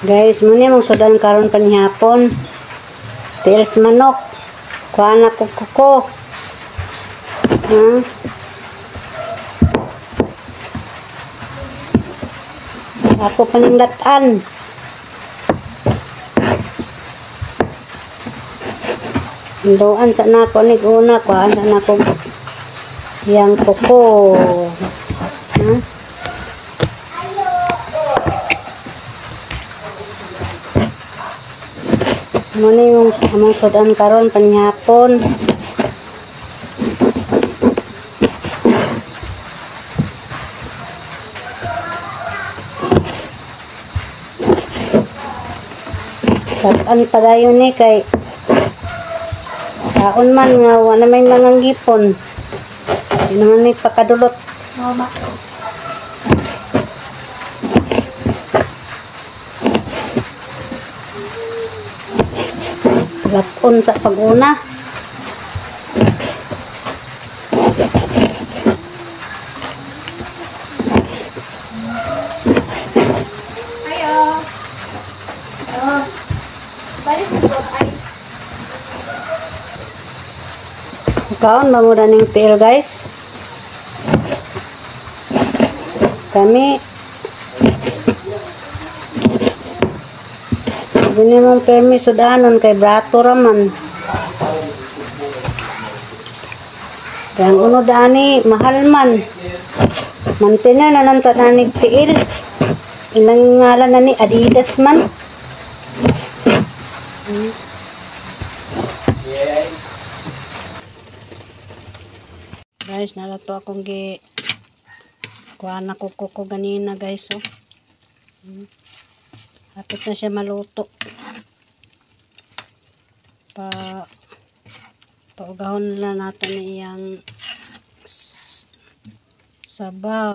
Guys, muna mong sudan karon panihapon. Tiil sa manok. Kuha na ko kuko. Ha? Ako paningdatan. Doan sa nako ni una, kuhaan sa nako yang kuko. Ha? Muna yung among sudan karon panihapon. Datan pa dayon ni kay kaon man nga wa na may nanganggipon. Di naman ni pakadulot. Mama. Laton sa pag-una. Ayo. Oh. Balik ko ay. Kaon ba mo ning tiil, guys? Kami Gini mong permi sudanon kay brato raman. Kaya ang unod ani mahal man. Mantina na nang tananig tiil. Ilang ngalan na ni Adidas man. Guys, nalato akong gi kuha na ko kuko ganina, guys, oh. Hapit na siya maluto. Paugahon na natin iyang sabaw.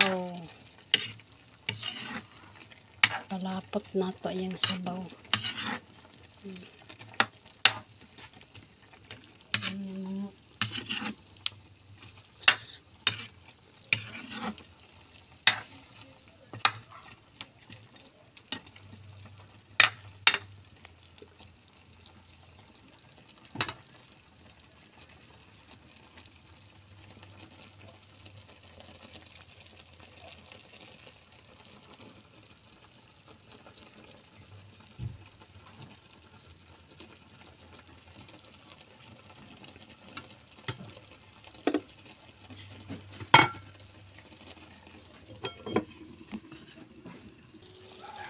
Palapot na to iyang sabaw.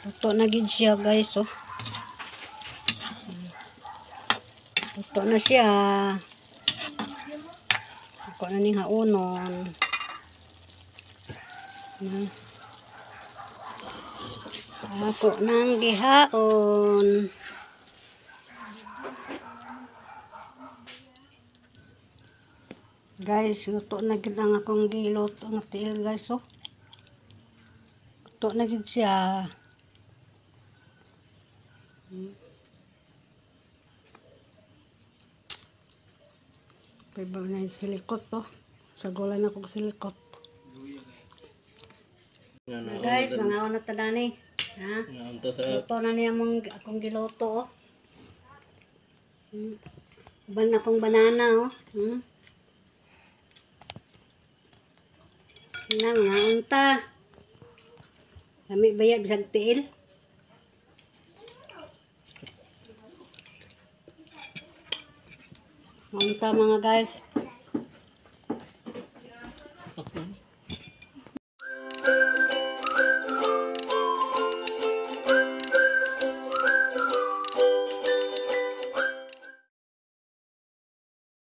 Luto na gid siya, guys, oh. Luto na siya. Ako na ning haunon. Ako nang gihaon. Guys, luto na gid ang akong giluto nga tiil, guys, oh. Luto na gid siya. Pwede ba na yung silikot to? Sa gulay na kong silikot. Guys, mga una tadani. Ha? Luto na niya mong akong giluto, oh. Uban akong banana, oh. Na, mga unta. Lami ba yan? Bisag tiil? Maunta mga guys.